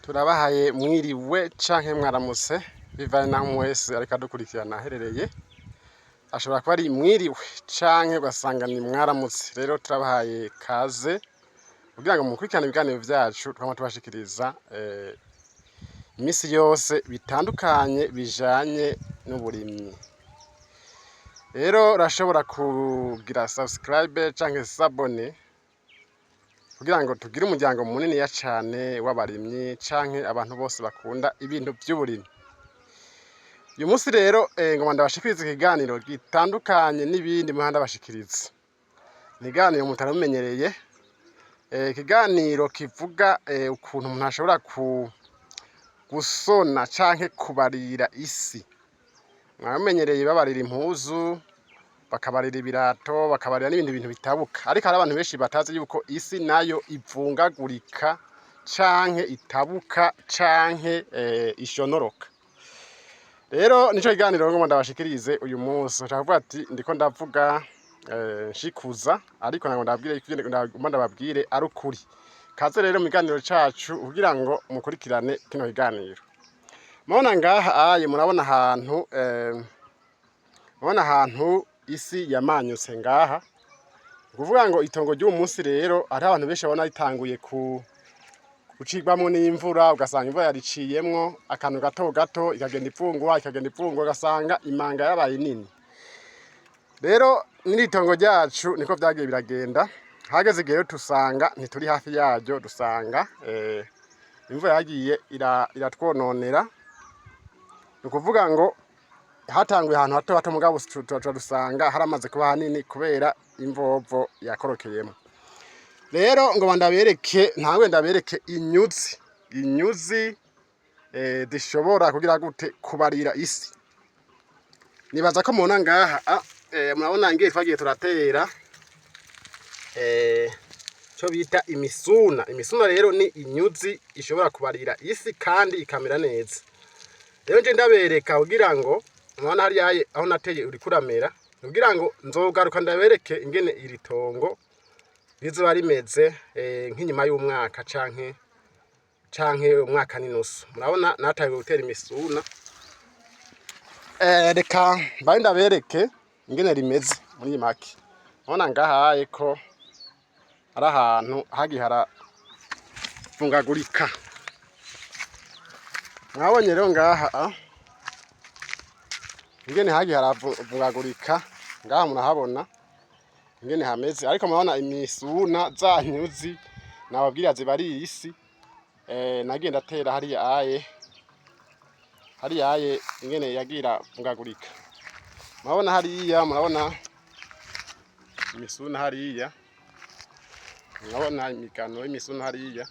Turabahaye mwiriwe canke mwaramutse, bivanye naho umwe wese ariko adukurikirana aherereye. Ashobora kuba ari mwiriwe canke ugasanga ni mwaramutse. Rero turabahaye kaze kugira ngo mukurikirane ibiganiro vyacu twama tubashikiriza imisi yose bitandukanye bijanye n'uburimyi. Rero urashobora kugira subscribe canke s'abonner kugira ngo tugire umuryango muniniya cane w'abarimyi canke abantu bose bakunda ibintu vy'uburimyi. Uyu munsi rero ngoma ndabashikiriza ikiganiro gitandukanye n'ibindi muhora ndabashikiriza. Ni ikiganiro mutari mumenyereye, ikiganiro kivuga ukuntu umuntu ashobora gusona canke kubarira isi. Mwaba mumenyereye babarira impuzu, bakabarira ibirato, bakabarira n'ibindi bintu bitabuka. Ariko hari abantu benshi batazi yuko isi nayo ivungagurika canke itabuka canke ishonoroka. Rero nico kiganiro ngomba ndabashikirize uyu munsi. Nshaka kuvuga ati ndiko ndavuga nshikuza, ariko ntabwo ndababwire ivyo ngomba ndababwire ari ukuri. Kaze rero mu kiganiro cacu kugira ngo mukurikirane kino kiganiro. Murabona ngaha aye, murabona ahantu isi yamanyutse ngaha. Ni ukuvuga ngo itongo ry'uwu munsi rero hariho abantu benshi babona ritanguye gucibwamwo n'imvura, ugasanga imvura yariciyemwo akantu gato gato, ikagenda ivungura, ikagenda ivungura, ugasanga imanga yabaye nini. Rero n'iri tongo ryacu niko vyagiye biragenda. Hageze igihe rero tusanga ntituri hafi yaryo, dusanga imvura yagiye iratwononera. Ni ukuvuga ngo hatanguye ahantu hato hato, mugabo tuca dusanga haramaze kuba hanini kubera imvovo yakorokeyemwo. Rero ngo ndabereke, ntangwe ndabereke inyuzi zishobora kugira gute? Kubarira isi. Nibaza ko mubona ngaha, murabona ngiye twagiye turatera cyo bita imisuna. Imisuna rero ni inyuzi ishobora kubarira isi kandi ikamera neza. Rero nje ndabereka kugira ngo murabona hariya aho nateye uriko uramera, kugira ngo nzogaruka ndabereke ingene iri tongo rizoba rimeze nk'inyuma y'umwaka canke umwaka n'inusu. Murabona natanguye gutera imisuna. Reka mbaye ndabereke ingene rimeze muri make. Murabona ngahaye ko ari ahantu hagiye haravungagurika. Mwabonye rero ngaha ingene hagiye haravungagurika ngaha, murahabona ingene hameze. Ariko murabona imisuna, za nyuzi nababwira zibariye isi, nagiye ndatera hariya aye, hariya aye ingene yagiye iravungagurika. Murabona hariya, murabona imisuna hariya, murabona imigano y'imisuna hariya.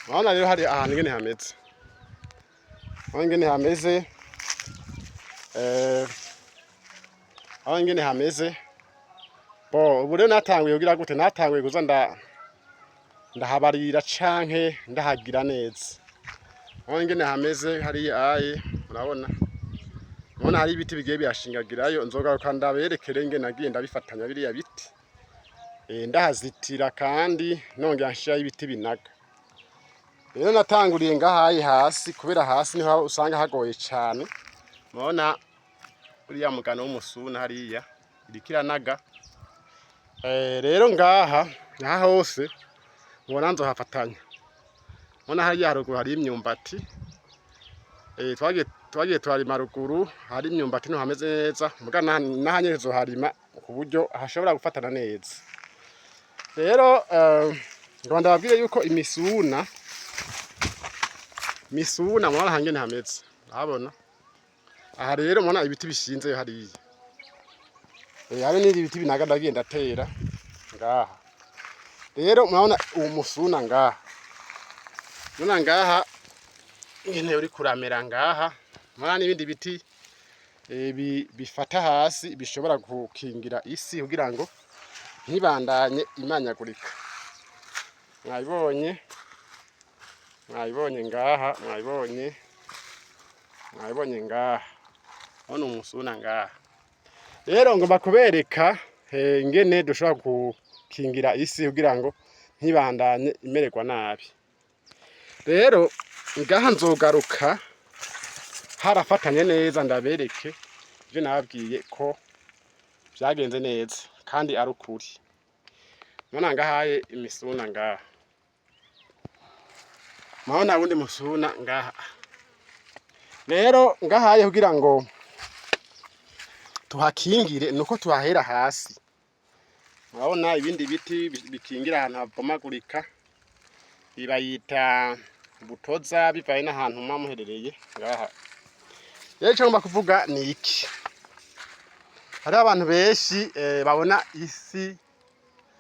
Murabona rero hari ahantu ingene hameze, murabona ingene hameze, aho ingene hameze. Bo ubu rero natanguye kugira gute? Natanguye kuza ndahabarira canke ndahagira neza. Murabona ingene hameze hariya aye, murabona. Murabona hari ibiti bigiye birashingagirayo. Nzogaruka ndaberekere ingene nagiye ndabifatanya biriya biti, ndahazitira kandi nongera nshirayo ibiti binaga. Rero natanguriye ngahaye hasi, kubera hasi niho usanga hagoye cane. Murabona uriya mugano w'umusuna hariya iriko iranaga. Rero ngaha aha hose mubona nzohafatanya. Mubona hariya haruguru hari imyumbati, twagiye turarima ruguru hari imyumbati, niho hameze neza. Muga naha nyene tuzoharima ku buryo hashobora gufatana neza. Rero ngomba ndababwire yuko imisuna, misuna murabona hangene hameze, urabona aha rero mubona ibiti bishinze hariya, hari n'ibindi biti binaga ndagiye ndatera ngaha. Rero murabona uwo musuna ngaha, murabona ngaha ingene uri kuramera ngaha. Murabona n'ibindi biti bifata hasi, bishobora gukingira isi kugira ngo ntibandanye imanyagurika. Mwabibonye, mwabibonye ngaha, mwabibonye, mwabibonye ngaha. Urabona umusuna ngaha. Rero ngomba kubereka ingene dushobora gukingira isi kugira ngo ntibandanye imererwa nabi. Rero ngaha nzogaruka harafatanye neza, ndabereke ivyo nababwiye ko vyagenze neza kandi ari ukuri. Murabona ngahaye imisuna ngaha, murabona wundi musuna ngaha. Rero ngahaye kugira ngo tuhakingire nuko tuhahera hasi. Murabona ibindi biti bikingira ahantu habomagurika, bayita butoza bivaye n'ahantu muba muherereye ngaha. Rero ico ngomba kuvuga ni iki: hariho abantu benshi babona isi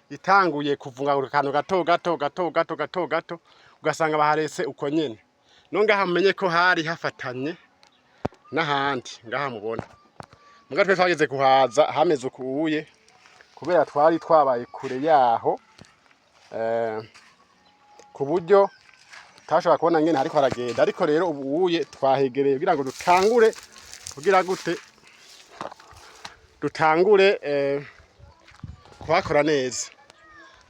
itanguye kuvungagurika akantu gato gato gato gato gato gato, ugasanga baharetse uko nyene. No ngaha mumenye ko hari hafatanye n'ahandi ngaha mubona. Muga twe twageze kuhaza hameze ukuye, kubera twari twabaye kure yaho, ku buryo tutashobora kubona ngene hariko haragenda. Ariko rero ubu uye twahegereye kugira ngo dutangure kugira gute, dutangure kuhakora neza.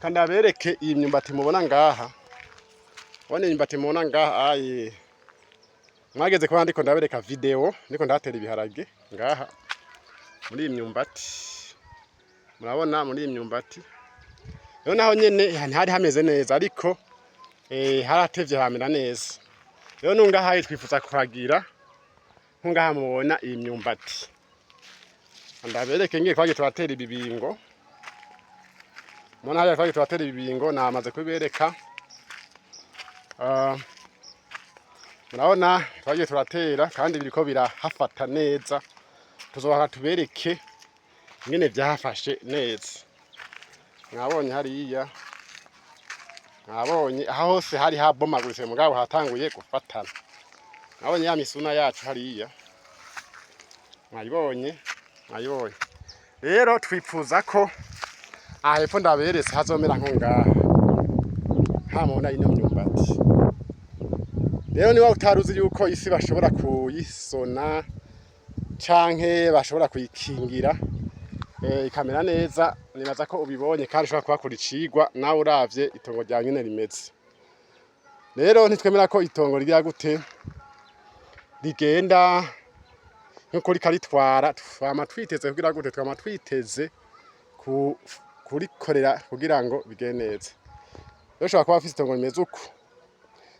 Kandi abereke iyi myumbati mubona ngaha. Ubona imyumbati mubona ngaha aye, mwageze kuba ndiko ndabereka video ndiko ndatera ibiharage ngaha muri iyi myumbati. Murabona muri iyi myumbati rero naho nyene ntihari hameze neza, ariko haratevye hamera neza. Rero nungahaye twifuza kuhagira nkungaha mubona iyi myumbati. Ndabereke ngiye twagiye turatera ibibingo. Mubona hariya twagiye turatera ibibingo, namaze kubibereka. Murabona twagiye turatera kandi biriko birahafata neza. Tuzohora tubereke ingene vyahafashe neza. Mwabonye hariya, mwabonye aho hose hari habomaguritse, mugabo hatanguye gufatana. Mwabonye ya misuna yacu hariya, mwayibonye, mwayibonye. Rero twipfuza ko aha hepfo ndaberetse hazomera nko ngaha hamubona ino myumbati. Rero niba utaruzi yuko isi bashobora kuyisona canke bashobora kuyikingira ikamera neza, nibaza ko ubibonye kandi ushobora kuhakura icigwa nawe uravye itongo ryawe nyene rimeze. Rero ntitwemera ko itongo rigira gute, rigenda nkuko rikaritwara. Twama twiteze kugira gute, twama twiteze kurikorera kugira ngo bigende neza. Rero ushobora kuba ufise itongo rimeze uku,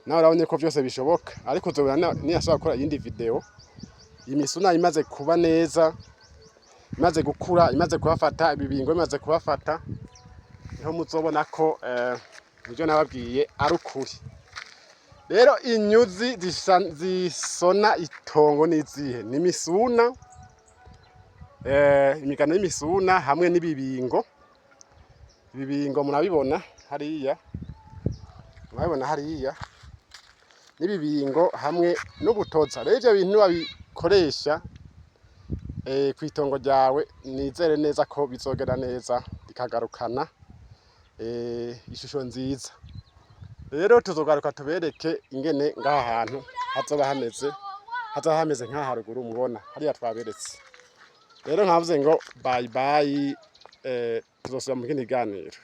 nawe urabonye ko vyose bishoboka. Ariko uzobona niyasubira gukora iyindi video, imisuna imaze kuba neza, imaze gukura, imaze kuhafata, ibibingo bimaze kuhafata, niho muzobona ko ivyo nababwiye ari ukuri. Rero inyuzi zisona itongo nizihe? Ni imisuna, imigano y'imisuna hamwe n'ibibingo. Ibibingo murabibona hariya, murabibona hariya, n'ibibingo hamwe n'ubutoza. Rero ivyo bintu niwabikoresha kw'itongo ryawe, nizere neza ko bizogenda neza, rikagarukana ishusho nziza. Rero tuzogaruka tubereke ingene ngaha hantu hazoba hameze, hazoba hameze nk'aha haruguru mubona hariya twaberetse. Rero nkavuze ngo bye bye, tuzosubira mu kindi kiganiro.